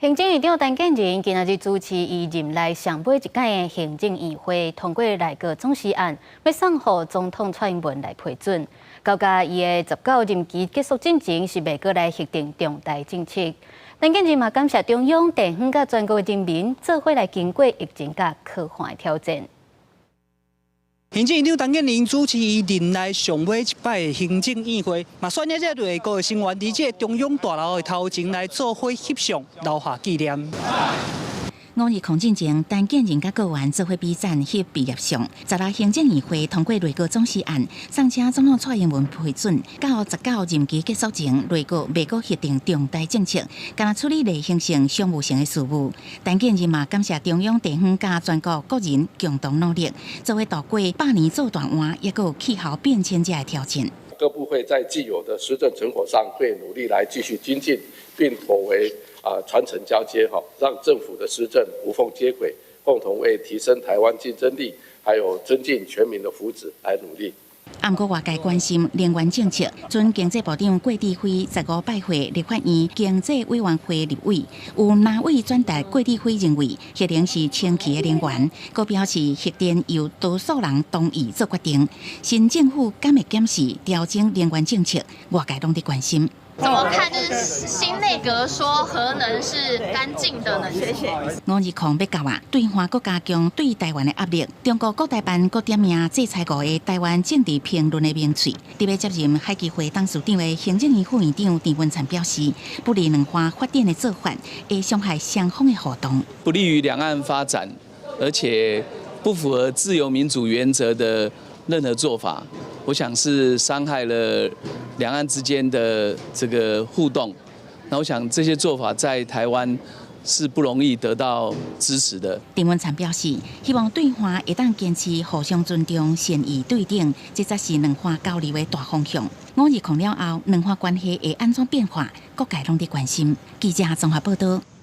行政院長陳建仁今仔日主持伊任內上尾一屆的行政院會，通過內閣總辭案，欲送予總統蔡英文來批准。到佮伊的19任期結束進前，是袂閣來核定重大政策。陳建仁嘛感謝中央、地方佮全國的人民，做伙來經過疫情佮科幻的挑戰。行政院長陳建仁主持伊任內上尾一擺的行政院會，嘛率領這內閣的成員佇這个中央大樓的頭前來做伙翕相，留下紀念。五二空進前，陳建仁佮閣員做伙比讚翕畢業相。十六行政院會通過內閣總辭案，送請總統蔡英文批准。到19任期結束前，內閣袂閣核定重大政策，干焦處理例行性、商務性的事務。陳建仁嘛感謝中央、地方佮全國國人共同努力，做伙渡過百年做大換，抑閣有氣候變遷這个挑戰。各部會在既有的施政成果上，會努力來繼續精進，並妥為傳承交接，哈，讓政府的施政無縫接軌，共同為提升台灣競爭力，還有增進全民的福祉來努力。毋過外界關心能源政策，前經濟部長郭智輝15拜會立法院經濟委員會立委，有藍委轉達郭智輝認為核能是清氣的能源，閣表示核電由多數人同意做決定。新政府敢會檢視調整能源政策，外界攏佇關心。怎麼看？就是新內閣說核能是乾淨的能源。五二空欲到啊，對岸閣加強對台灣的壓力。中國國台辦閣點名制裁五个台灣政治評論的名嘴。佇欲接任海基會董事長的行政院副院長鄭文燦表示，不利兩岸發展的做法，會傷害雙方的互動，不利於兩岸發展，而且不符合自由民主原則的任何做法，我想是傷害了兩岸之間的這個互動。那我想這些做法在台灣是不容易得到支持的。鄭文燦表示，希望對岸會當堅持互相尊重、善意對等，這才是兩岸交流的大方向。五二空了後，兩岸關係會按怎變化？各界攏佇關心。記者綜合報道。